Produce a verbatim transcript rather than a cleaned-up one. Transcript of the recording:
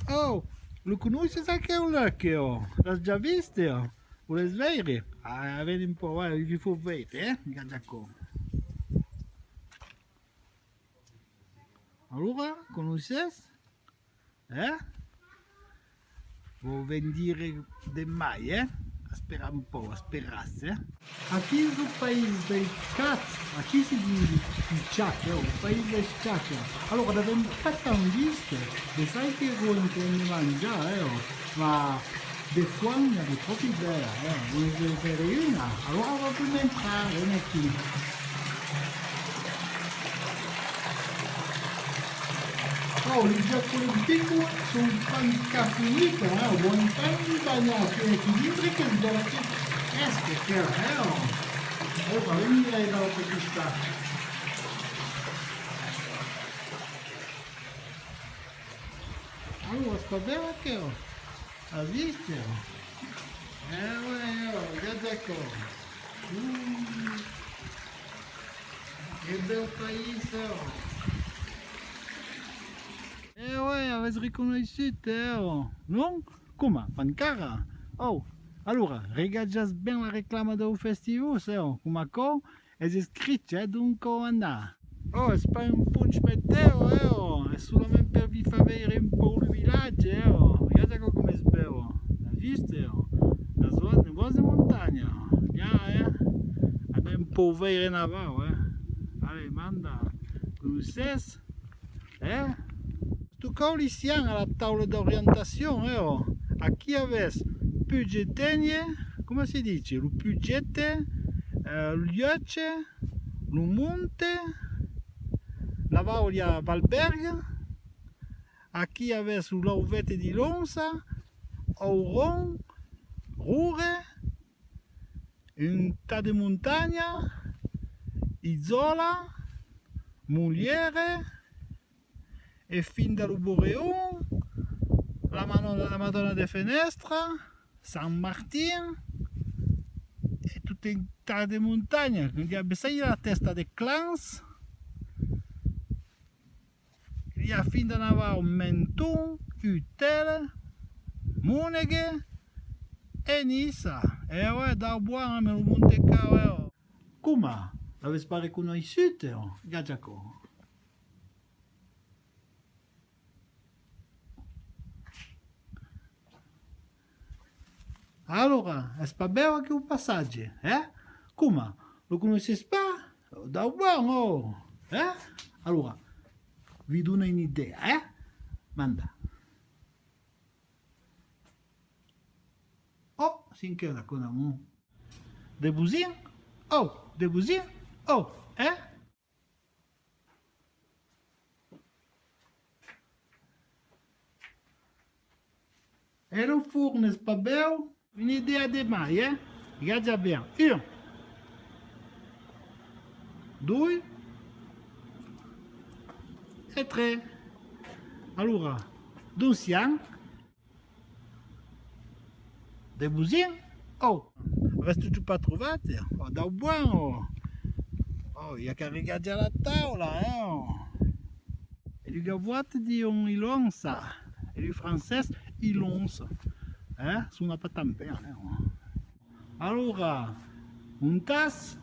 Oh, lo conoisses aqueu luec, oh? L'as ja vist, oh? Volètz veire? Ah, veni un pauc, eh, vi fau veire, eh? Gatz aquò. Alora, conoisses? Eh? Vau ben dire de mai, eh? Esperar un pauc, esperatz, eh? Aquí es lo país dels cats, aquí se ditz Pichac, eh, lo país dels cats. Alora, l'avèm pas tant vist, bessai que vau en train de manjar, eh, ma de foam n'i a de tròpi bèla, eh, volètz veire una? Alora vau ben entrar, ven aquí. Oh, li Jacques Olympico son pas cap unic, eh? Vau entrar en banhar aquí, aquí dintre, qu'es bèla, qu'es fresca, aquela, eh? Oh, va venir a l'autre costat. Alora, es pas bèla aquò? As vist? Eh ouais, oh, gatz aquò. Uh, que bèu país, oh. Eh ouais, avètz reconoissut, eh, oh. Non? Coma? Pas encara? Oh, alora, regatjatz ben la reclama dau festival, eh, oh. Coma aquò, es escrich, eh, donc, oh, anda. Oh, es pas un ponch metèo, eh, oh, es solament per vi far veire un pauc lo vilatge, eh, oh. Regarda aquò com es bèu, oh. L'as vist, eh, oh. Las vòs, las vòs de montanha, oh. Ja, eh. Anem un pauc veire en avau, eh. Allez, manda. Conoisses? Eh? Tocau li siam a la taula d'orientacion, eh, oh. Aquí avètz Pugetènhe, coma se ditz? Lo Pugete, eh, Liuche, lo Monte, navau li a Valbèrga, aquí avètz lo Lauvete di Lonsa, Auron, Rure, un tas de montanha, Isòla, Molière, e fin da lo Boreon, la Madona, la Madona de Fenèstra, Sant Martin, e tot un tas de montanha. Bessai la tèsta de Clans, li a fin da navau Menton, Utèle, Monegue e Niça. E ouais, dau bòn, amb lo Monte Cau, eh, oh. Coma? L'avètz pas reconoissut, eh, oh? Gatz aquò. Alora, es pas bèu aqueu passatge, eh? Coma? Lo conoisses pas? Dau bòn, oh! Eh? Alora, vi dona una idèa, eh? Manda. Oh, cinquena, con amor. De bosin? Oh, de bosin? Oh, eh? E lo forn es pas bèu? Una idèa de mai, eh? Gatz ben. Un, doi e tres. Alora, dont siam? De bosin? Oh! Avètz totjorn pas trovat? Oh, dau bòn, oh! Oh, i a qu'a regatjar la taula, eh, oh! E lu gavòt dison ilonsa, e lu francés ilonsa, eh? Sona pas tan ben, eh, oh! Alora, montatz,